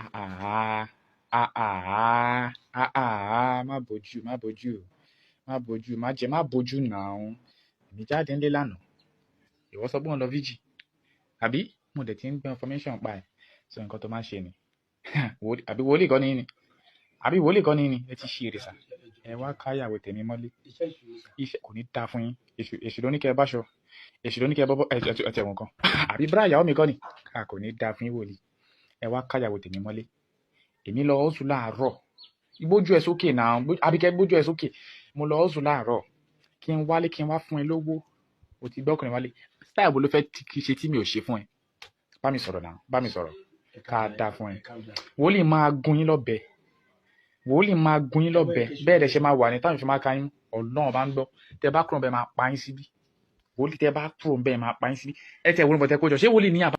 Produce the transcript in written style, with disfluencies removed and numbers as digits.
Àhàhà, àhàhà, àhàhà, má bójú, má bójú, má bójú, má jẹ, má bójú náà. Èmi jáde ńlé lánàá. Ìwọ sọ pé òun lọ vigil. Àbí? Mo dẹ̀ ti ń gbọ́ information pa ẹ̀. So nǹkan tó máa ń ṣe ni. Àbí wòlíì kọ́ ni yín ni? Àbí wòlíì kọ́ ni yín ni? Ẹ ti ṣi èrè sà. Ẹ wá káyàwó tèmi mọ́lé. Iṣẹ́ èṣù ni sà. Iṣẹ́ kò ní dáa fún yín. Èṣù, èṣù ló ní kẹ́ ẹ báṣọ. Èṣù ló ní kẹ́ ẹ bọ́bọ́. Ẹ ẹ tẹ̀wọ̀n kan. Àbí bra ìyàwó mi kọ́ ni? A kò ní dáa fún yín, wòlíì. Ẹ wá káyàwó tèmi mọ́lé. Èmi lọ hustle láàárọ̀. Gbójú ẹ sókè náà. Àbíkẹ́, gbójú ẹ sókè. Mo lọ hustle láàárọ̀. Kí n wálé, kí n wá fún ẹ lówó. O ti gbọ́kùnrin wálé. Style wo ló fẹ́ kí ṣe tí mi ò ṣe fún ẹ? Bá mi sọ̀rọ̀ náà. Bá mi sọ̀rọ̀. Ẹ Ká calm dáa down, fún ẹ. ẹ calm down. Wòlíì máa gún yín lọ́bẹ. Wòlíì máa gún yín Ẹ má lọ́bẹ. kí èṣù Bẹ́ẹ̀ lẹ ṣe máa wà ní táwọn fi máa ka yín. Ọlọ́run bá ń gbọ́. Tẹ bá kúrò bẹ́ẹ̀, máa pa yín síbí. Wòlíì, tẹ bá kúrò bẹ́ẹ̀, máa pa yín síbí. Ẹ tẹ wòlíì bọ̀tẹ́ kó jọ. Ṣé wòlíì ní àbá?